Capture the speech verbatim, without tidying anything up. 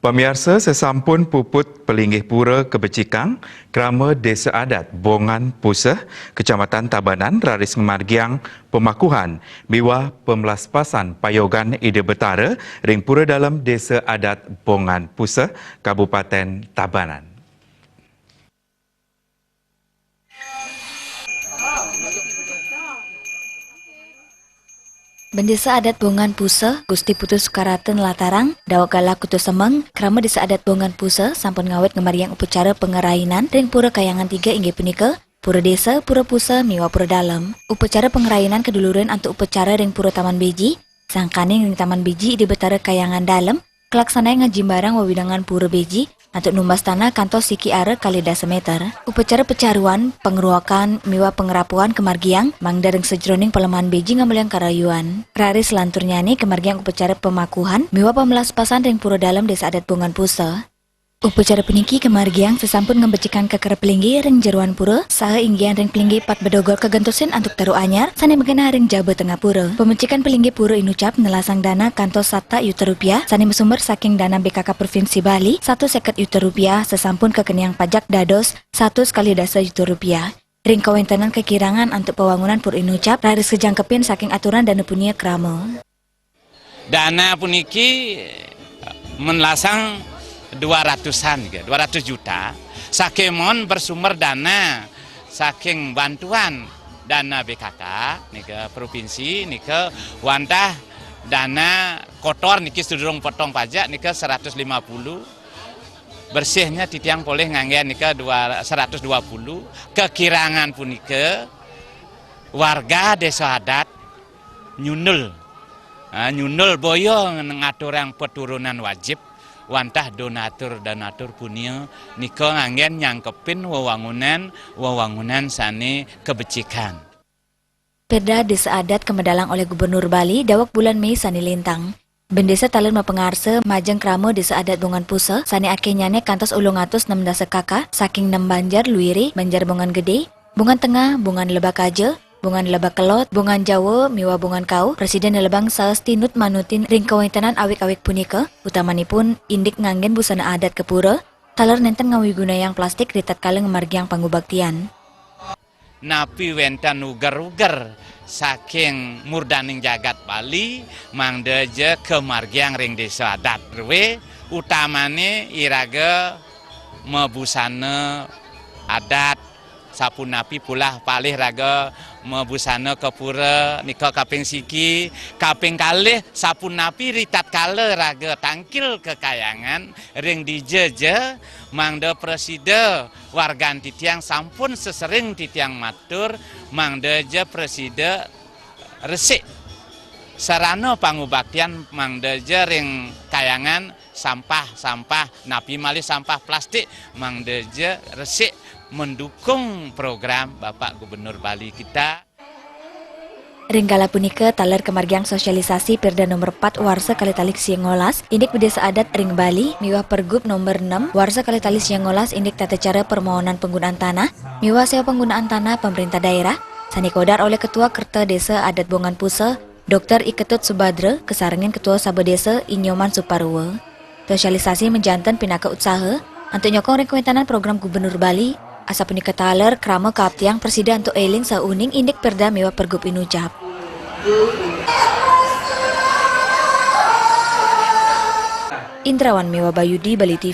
Pamiarsa, sasampun puput palinggih pura kabecikang, krama Desa Adat Bongan Puseh, Kecamatan Tabanan, raris ngamargiang pamakuhan miwah pamlaspasan payogan Ida Betara ring Pura Dalem Desa Adat Bongan Puseh, Kabupaten Tabanan. Bendesa Adat Bongan Puseh, Gusti Putu Sukarata nlatarang, daweg galah Kutu Semeng, krama Desa Adat Bongan Puseh sampun ngawit ngamargiang upacara pangrainan ring Pura Kahyangan tiga, inggih punika Pura Desa, Pura Puseh, miwah Pura Dalem. Upacara pangrainan kadulurin antuk upacara ring Pura Taman Beji, sangkaning ring Taman Beji Ida Betara Kahyangan Dalem, kalaksanayang ngajimbarang wewidangan Pura Beji antuk numbas tanah kantos siki ara kalih dasa meter. Upacara pacaruan, pangruakan, miwah pangrapuhan kamargiang mangda ring sajeroning Palemahan Beji ngamolihang karayuan. Raris lanturnyane kamargiang upacara pamakuhan miwah pamlaspasan ring Pura Dalem Desa Adat Bongan Puseh. Upacara puniki kamargiang sasampun ngabecikang kakerep linggih ring jeroan pura saha inggihan ring pelinggih pat bedogol kagentosin antuk taru anyar sane magenah ring jaba tengah pura. Pamecikan pelinggih pura inucap nelasang dana kantos satak yuta rupiah sane masumber saking dana B K K Provinsi Bali satus seket yuta rupiah sasampun kakeniang pajak dados satus kalih dasa yuta rupiah. Ring kawentenan kakirangan antuk pawangunan pura inucap raris kajangkepin saking aturan dana punia krama. Dana puniki menlasang dua ratusan, dua ratus juta. Saking mon bersumber dana saking bantuan dana B K K nika provinsi nika wantah dana kotor niki sedurung potong pajak nika seratus lima puluh, bersihnya titiang polih nganggen nika dua, seratus dua puluh. Kekirangan punika warga Desa Adat nyundul. Ha, nyundul boya ngaturang paturunan wajib wantah donatur-donatur punia nika nganggen nyangkepin wewangunan, wewangunan sane kabecikan. Perda Desa Adat kamedalang olih Gubernur Bali daweg bulan Mei sane lintang. Bendesa taler mapangarsa majeng krama Desa Adat Bongan Puseh sane akehnyane kantos ulung atus nem dasa K K saking nem banjar, Luiri, Banjar Bongan Gede, Bongan Tengah, Bongan Lebak Aja, Bongan Lebak Kelod, Bongan Jawa, miwah Bongan Kauh, prasida nelebang saha stinut manutin ring kawentenan awig-awig punika, utamanipun indik nganggen busana adat ka pura, taler nenten ngawigunayang plastik ritatkala ngamargiang pangubaktian. Napi wenten uger-uger saking murdaning jagat Bali, mangda ja kamargiang ring desa adat. Rwe, utamane iraga mabusana adat, sapunapi pulah palih raga mabusana ka pura, nika kaping siki, kaping kalih, sapunapi ritatkala raga tangkil ka kahyangan ring dija ja, mangda prasida wargan titiang sampun sesering titiang matur, mangda ja prasida resik sarana pangubaktian, mangda ja ring kahyangan sampah-sampah, napi malih sampah plastik, mangda ja resik mendukung program Bapak Gubernur Bali kita. Ring kala punika taler kamargiang sosialisasi Perda Nomor empat warsa kalih tali siangolas, indik Bendesa Adat ring Bali, miwah Pergub Nomor enam warsa kalih tali siangolas, indik tata cara permohonan penggunaan tanah miwah sewa penggunaan tanah pemerintah daerah, sane kaudar olih Ketua Kerta Desa Adat Bongan Puseh, Doktor I Ketut Subadra, kasarengin Ketua Sabha Desa I Nyoman Suparwa. Sosialisasi majanten pinaka utsaha antuk nyokong ring kawentenan program Gubernur Bali, asapunika taler krama kaaptiang prasida antuk eling saha uning indik Perda miwah Pergub inucap. Indrawan miwah Bayudi, Bali T V.